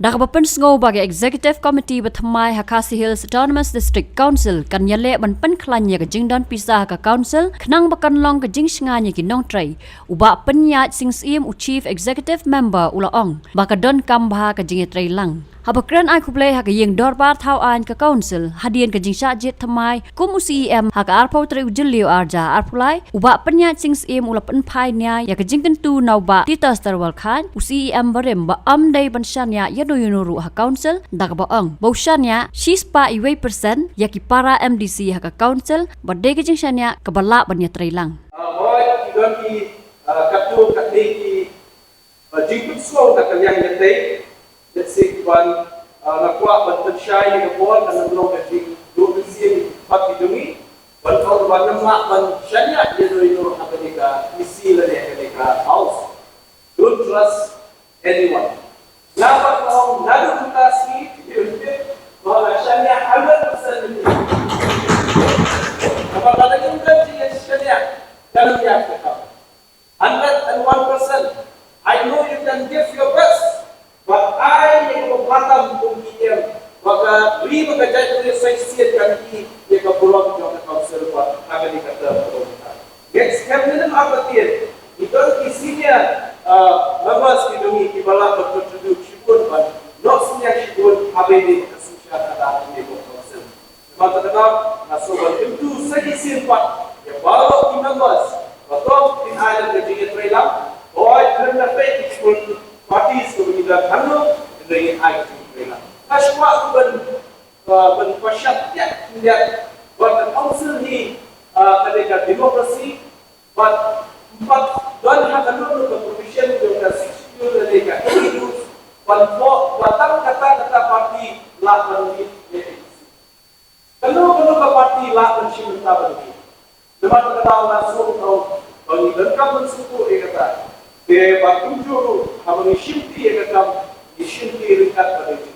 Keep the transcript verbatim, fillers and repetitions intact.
Da kaba pynsngew ba ka Executive Committee ba thymmai ha Khasi Hills Autonomous District Council kan ïaleh ban pynkhlaiñ ïa ka jingdon pisa ha ka Council khnang ba kan long ka jingshngaiñ ïa ki nongtrei, u Bah Pynïaid Sing Syiem, u Chief Executive Member, u la ong ba ka donkam bha ka jingïatreilang. Haba kren ai khublei ha ka ïing dorbar thaw aiñ ka Council hadien ka jingshah jied thymmai kum u C E M ha ka arphew tarik u Jylliew arhajar arphew lai, u Bah Pynïaid Sing Syiem u la pynphai nia ïa ka jingkyntu na u Bah Titus Tarwal Chyne, u C E M barim, ba ym dei ban shaniah ïano ïano ruh ha Council, da kaba ong ba u shaniah shispah wei percent ïa ki para M D C ha ka Council, ba dei ka jingshaniah kaba lah ban ïatreilang. Hooid, ki don ki, ah, katto katne ki, ah, jingpynsngew na ka liang ïatei. Let's say, ban, ah, nga kwah ban pynshai ïa ka bor, kan ym long ka jingduh mynsiem bad ki jong ngi. Ban ong ba ngam lah ban shaniah ïano ïano ha kane ka E C lane ha kane ka House. Don't trust anyone. Nga pat nga ong naduh mynta sngi, ki dei u tip ba nga shaniah hundred percent ïa ki. Haba ka la jingdon jingshaniah, kan ym ïa ka kam. Hundred and one percent. I know you can give your best. But ai ïa ka bor tam kum ki em. Ba ka ri bad ka jaitbynriew sa shisien kan ïohi ïa ka burom jong ka Council bad ha kane ka term ka bor. Next, kam ne em artatien. Ngi don ki senior, uh, members ki jong ngi kiba lah ban contribute shibun ban, not senior shibun, ha kaba ïadei bad ka synshar khadar jong ka Council. Namar kata ka daw, nga sngewbha kyntu sa shisien pat ïa baroh ki members ba to kin ai lem ka jingïatreilang. Hooid, khlem da peit ki political parties kiba ki don hangno, hynrei ngin ai ka jingïatreilang. Nga sngewbha ban, ban pynshai ïa ki, ba ka Council hi, ah, ka dei ka democracy, bad ym pat don ha kano kano ka provision jong ka Sixth Schedule lane ka Eighth Schedule ban buh ba tang kata kata party lah ban lead ïa ka A D C. Kano kano ka party lah ban shim bynta ban lead. Namar kata ka daw nga sngew ba ngi donkam ban sngewthuh ïa kata. Te ba kumjuh ruh haba ngi shimti ïa ka kam, ngi shimti ryngkat bad A D C.